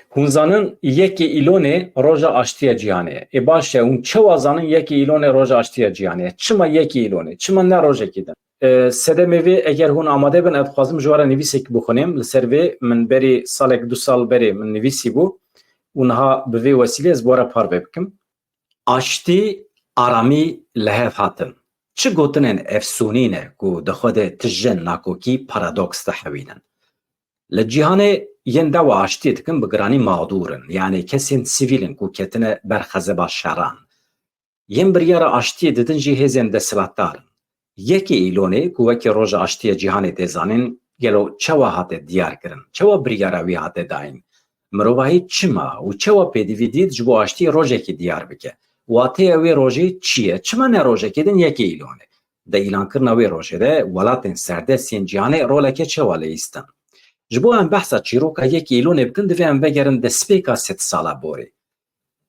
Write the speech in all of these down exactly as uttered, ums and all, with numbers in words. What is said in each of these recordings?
Hûn zanin yekê Îlonê roja aştiya cîhanê ye. Ê baş e, hûn çawa zanin yekê Îlonê roja aştiya cîhanê ye? Çima yekê Îlonê? Çima ne rojekî din? E, sedemê vê, eger hûn amade bin, ez dixwazim ji we re nivîsek bixwînim. Li ser vê min berî salek, du sal berê min nivîsî bû û niha bi vê wesîlê ez bi we re parve bikim. Aştî, aramî, li hev hatin. Çi gotinên efsûnî ne ku di xwe de tije nakokî, paradoks dihewînin. Li cîhanê yên dawa aştiyê dikin bi giranî mağdûr in, yanî kesên sivîl in ku ketine ber xezeba şeran. Yên biryara aştiyê didin jî hêzên desthilatdar in. Yekê Îlonê ku wekî roja aştiya cîhanê tê zanîn, gelo çawa hate diyar kirin? Çawa biryara wî hate dayîn? Mirovahî çima û çawa pêdivî dît ji bo aştiyê rojekî diyar bike? Wateya wê rojê çi ye? Çima ne rojekê din yekê Îlonê? Di îlankirina wê rojê de welatên serdest yên cîhanê roleke çawa leyîstin? Ji bo em behsa çîroka yekê Îlonê bikin, divê em vegerin destpêka sedsala borê.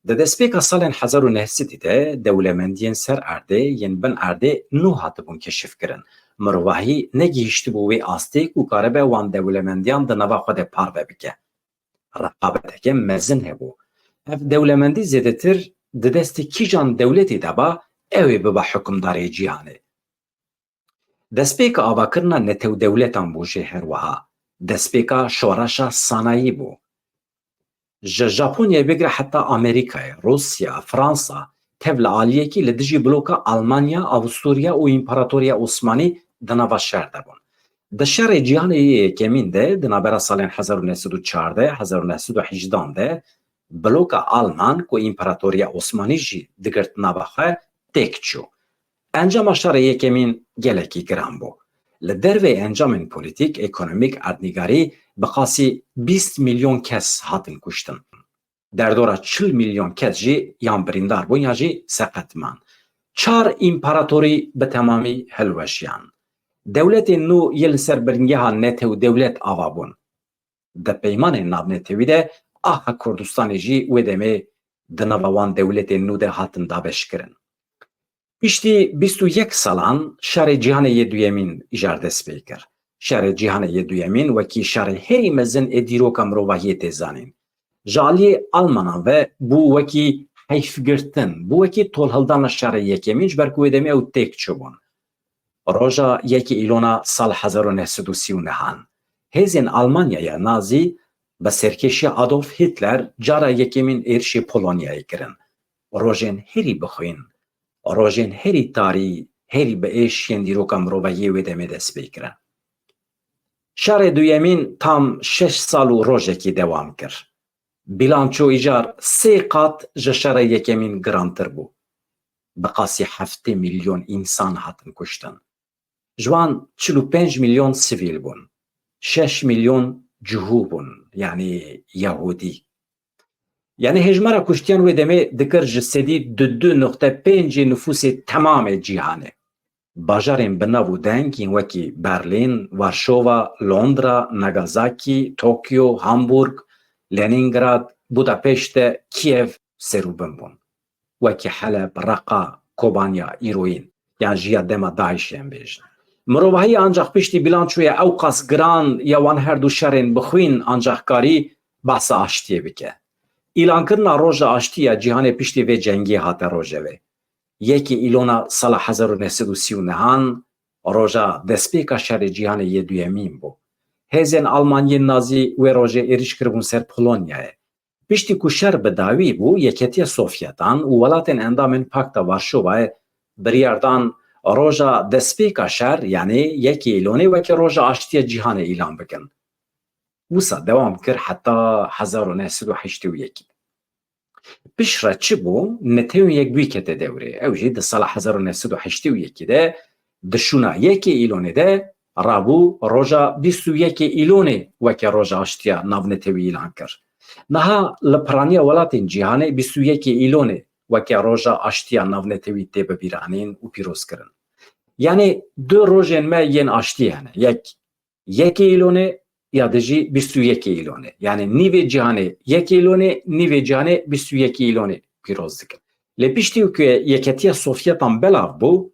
Di destpêka salên hezar û neh sedî de dewlemendiyên ser erdê yên bin erdê nû hatibûn keşifkirin. Mirovahî negihiştibû wê astê ku karibe wan dewlemendiyan di nava xwe de parve bike. Reqabeteke mezin hebû. Ev dewlemendî zêdetir di destê kîjan dewletê de ba, ew ê biba hukimdarê cîhanê. Destpêka avakirina netewdewletan bû jî her wiha. Destpêka şoreşa sanayî bû. Ji Japonyayê bigire heta Amerîkayê, Rûsya, Fransa, tev li aliyekî li dijî bloka Almanya, Avusturya û Împaratoriya Osmanî di nava şer de bûn. Di Şerê Cîhanê yê Yekemîn de, di navbera salên hezar û neh sed û çardeh, hezar û neh sed û hejdan de, bloka Alman ku Împaratoriya Osmanî jî digirt nava xwe, têk çû. Encama Şerê Yekemîn gelekî giran bû. Li derveyî encamên polîtîk, ekonomîk, erdnîgarî bi qasî bîst milyon kes hatin kuştin. Derdora çil milyon kes jî yan birîndar bûn ya jî seqet man. Çar împaratorî bi temamî hilweşiyan. Dewletên nû yê li ser bingeha netewdewlet ava bûn. Di peymanên navnetewî de axa Kurdistanê jî wê demê di nava wan dewletên nû de hatin dabeşkirin. Piştî bîst û yek salan Şerê Cîhanê yê Duyemîn îcar dest pê kir. Şerê Cîhanê yê Duyemîn wekî şerê herî mezin ê dîroka mirovahiyê tê zanîn. Ji aliyê Almanan ve bû wekî heyfgirtin, bû wekî tolhildana Şerê Yekemîn, ji ber ku wê demê ew têk çûbûn. Roja yekê Îlona sal hezar û neh sed û sî û nehan, hêzên Almanyaya Nazî bi serkêşiya Adolf Hitler cara yekemîn êrişê Polonyayê kirin. Rojên herî bixwîn, rojên herî tarî, herî bi êş yên dîroka mirovahiyê wê demê dest pê kirin. Şerê duyemîn tam şeş sal û rojekî dewam kir. Bilanço îcar sê qat ji şerê yekemîn girantir bû. Bi qasî heftê milyon însan hatin kuştin. Ji wan çil û pênc milyon sivîl bûn. Şeş milyon cihû bûn, yanî Yehûdî. Yanî hejmara kuştiyan wê demê dikir ji sedî du du nuqte pêncê nifûsê temamê cîhanê. Bajarên bi nav û deng yên wekî Berlîn, Varşova, Londra, Nagasaki, Tokyo, Hamburg, Leningrad, Budapeşt de Kiev serûbin bûn. Wekî Heleb, Reqa, Kobanya, îroyîn, yan jî ya dema DAIŞ'ê em bêjin. Mirovahî ancax piştî bilançoya ewqas giran ya wan her du şerên bixwîn ancax karî behsa aştiyê bike. Îlankirina Roja Aştî ya Cîhanê piştî vê cengê hate rojevê. Yekê Îlona sala hezar û neh sed û sî û nehan roja destpêka Şerê Cîhanê yê Duyemîn bû. Hêzên Alman yên Nazî wê rojê êrîş kiribûn ser Polonyayê. Piştî ku şer bi dawî bû, Yeketiya Sovyetan û welatên endamên Pakta Varşovayê biryar dan roja destpêka şer, yanî yekê Îlonê, weke Roja Aştiya Cîhanê îlan bikin. Wisa dewam kir heta hezar û neh sed û heştê û yekê. Piştre çi bû? Netewên Yekbûyî kete dewrê. Ew jî di sala hezar û neh sed û heştê û yekê de, di şûna yekê Îlonê de rabû roja bîst û yekê Îlonê weke roja aştiya navnetewî îlan kir. Niha li piraniya welatên cîhanê bîst û yekê Îlonê weke roja aştiya navnetewî tê bibîranîn û pîroz kirin. Yanî du rojên me yên aştiyê hene. Yek yekê Îlonê ya di jî bîst û yekê Îlonê. Yanî nîvê cîhanê yekê Îlonê, nîvê cîhanê bîst û yekê Îlonê pîroz dikin. Lê piştî ku Yeketiya Sovyetan belav bû,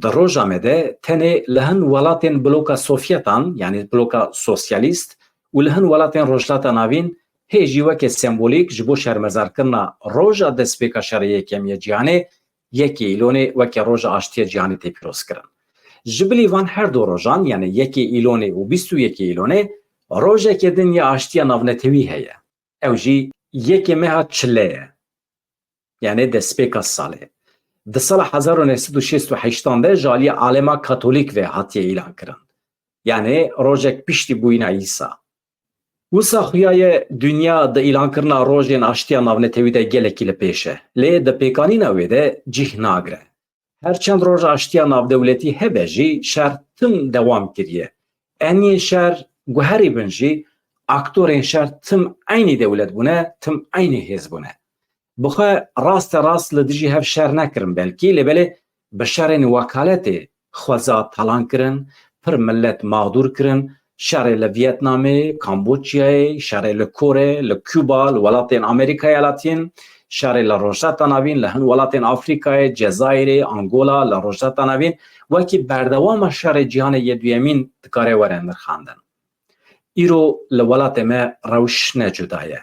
di roja me de tenê li hin welatên bloka Sovyetan, yanî bloka sosyalîst û li hin welatên Rojhilata Navîn hê jî weke sembolîk ji bo şermezarkirina roja destpêka Şerê Yekemî ya Cîhanê, yekê Îlonê weke roja aştiya cîhanê tê pîrozkirin. Ji bilî van her du rojan, yanî yekê Îlonê û bîst û yekê Îlonê, rojeke din ya aştiya navnetewî heye. Ew jî yekê meha Çile ye. Yanî destpêka salê. Di sala hezar û neh sed û şêst û heştan de ji aliyê alema Katolîk ve hatiye îlankirin. Yanî rojek piştî bûyîna Îsa. Wisa xuya ye dinya di îlankirina rojên aştiya navnetewî de gelekî li pêş e. Lê di pêkanîna wê de cih nagire. Her çend roja aştiya navdewletî hebe jî şer tim dewam kiriye. Eniyên şer guherî bin jî aktorên şer tim eynî dewlet bûne, tim eynî hêz bûne. Bi xwe raste rast li dijî hev şer nekirin belkî, lê belê bi şerên wekaletê xweza talan kirin, pir millet mexdûr kirin, şerê li Vietnamê, Kamboçyayê, şerê li Korê, li Kuba, li welatên Amerîkaya Latîn, şerê li Rojhilata Navîn, li hin welatên Afrîkayê, Cezayirê, Angola, li Rojhilata Navîn, wekî berdewama şerê cîhanê yê duyemîn dikare were nirxandin. Îro li welatê me rewş ne cuda ye.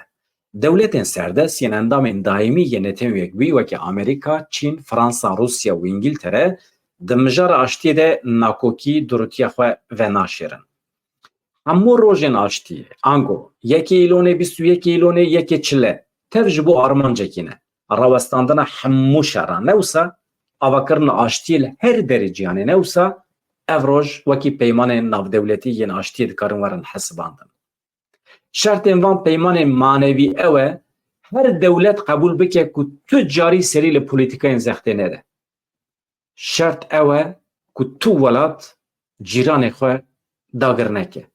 Dewletên serdest yên endamên daîmî yê Netewên Yekbûyî weke Amerîka, Çîn, Fransa, Rûsya û Îngîltere di mijara aştiyê de nakokî durûtiya xwe venaşêrin. Hemû rojên aştiyê, ango yekê Îlonê, bîst û yekê Îlonê, yekê Çile, tev ji bo armancekî ne. Rawestandina hemû şeran ne wisa, avakirina aştiyê li her derê cîhanê ne wisa, ev roj wekî peymanên navdewletî yên aştiyê dikarin werin hesibandin. Şertên van peymanên manevî ew e, her dewlet qebûl bike ku tu carî serî li polîtîkayên zextê nede. Şert ew e ku tu welat cîranê xwe dagir neke.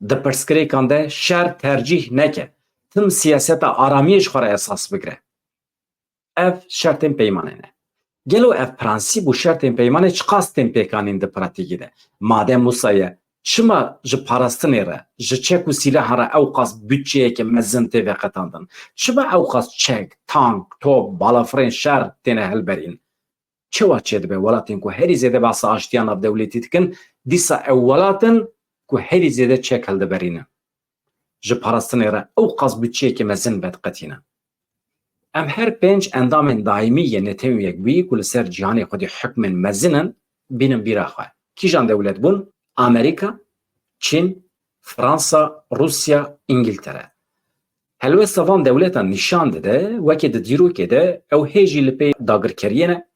Di pirsgirêkan de şer tercîh neke. Tim siyaseta aramiyê ji xwe re esas bigire. Ev şertên peymanê ne. Gelo ev prensîb û şertên peymanê çiqas tên pêkanîn di pratîkê de? Madem wisa ye, çima ji parastinê re, ji çek û sîlahan re ewqas budçeyeke mezin tê veqetandin? Çima ewqas çek, tank, top, balafirên şer têne hilberîn? Çawa çêdibe welatên ku herî zêde behsa aştiya navdewletî dikin, dîsa ew welat in ku herî zêde çek hildiberînin? Ji parastinê re ewqas budçeyeke mezin vediqetînin. Em her pênc endamên daîmî yê Netewên Yekbûyî ku li ser cîhanê xwedî hukmên mezin in, bînin bîra xwe. Kîjan dewlet bûn? Amerîka, Çîn, Fransa, Rûsya, Îngiltere. Helwesta van dewletan nîşan dide, weke di dîrokê de ew hê jî li pê dagirkeriyê ne,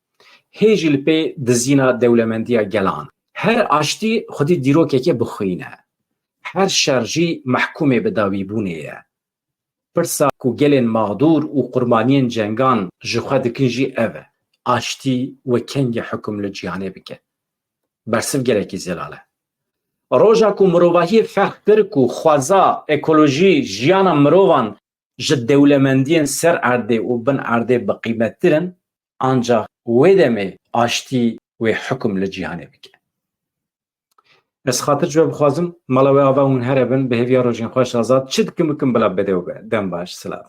hê jî li pê dizîna dewlemendiya gelan. Her aştî xwedî dîrokeke bi xwîn e. Her şer jî mehkûmê bi dawîbûnê ye. Pirsa ku gelên mexdûr û qurbaniyên cengan ji xwe dikin jî ev e, aştî wê kengî hukm li cîhanê bike? Bersiv gelekî zelal e. Roja ku mirovahiyê ferq kir ku xweza, ekolojî, jiyana mirovan ji dewlemendiyên ser erdê û bin erdê bi qîmettir in, ancax wê demê aştî wê hukm li cîhanê bike. Ez xatir ji we bixwazim, mala we ava hûn here bin, bi hêviya rojên xweş azad, çi dikim bikim bila bide û be. Dem baş, silav.